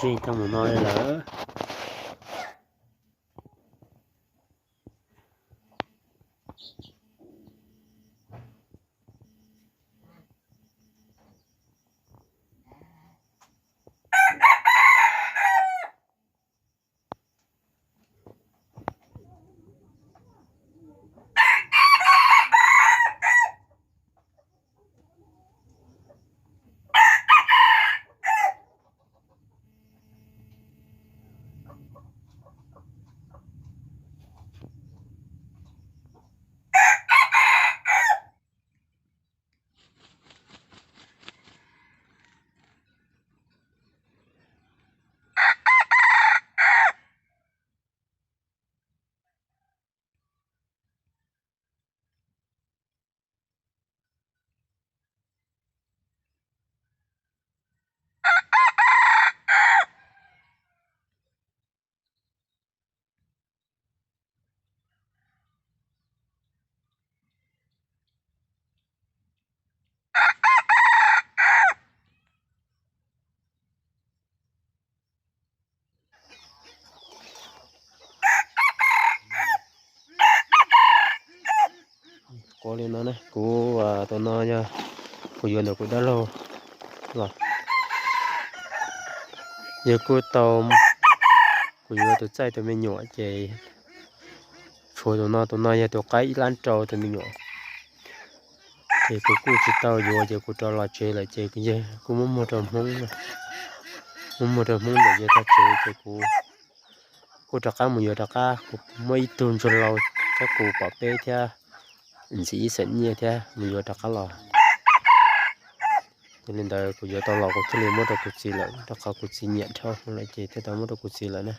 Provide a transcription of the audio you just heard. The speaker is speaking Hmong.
Tsis tau mus no li lawm. Qhov li no ne, kuv, tus no yog kuv yuav ntawm kuv dab laug los, yog kuj tau, kuv yuav tus txaij tus me nyuam ces tshuav tus no, tus no yog tus qaib ib lab rau tus me nyuam. Ces kuv kuj tsis tau yuav ces kuv rov los tsev lawm ces kuv muab muag rau Hmoob, muab muag rau Hmoob ntawm yawg tog tsev ces kuv kuj rov qab mus yuav rov qab. Kuv muaj ib tug ntsuag laus thiab kuv pom peb thiab ntxiv ib xeem nyiaj thiab mus yuav rov qab los. Yog li ntawd kuv yuav tau los kuv thiaj li muab rau kuv txiv lawm, rau qhov kuv txiv nyiam dhau lawm ces thiaj tau muab rau kuv txiv lawm na.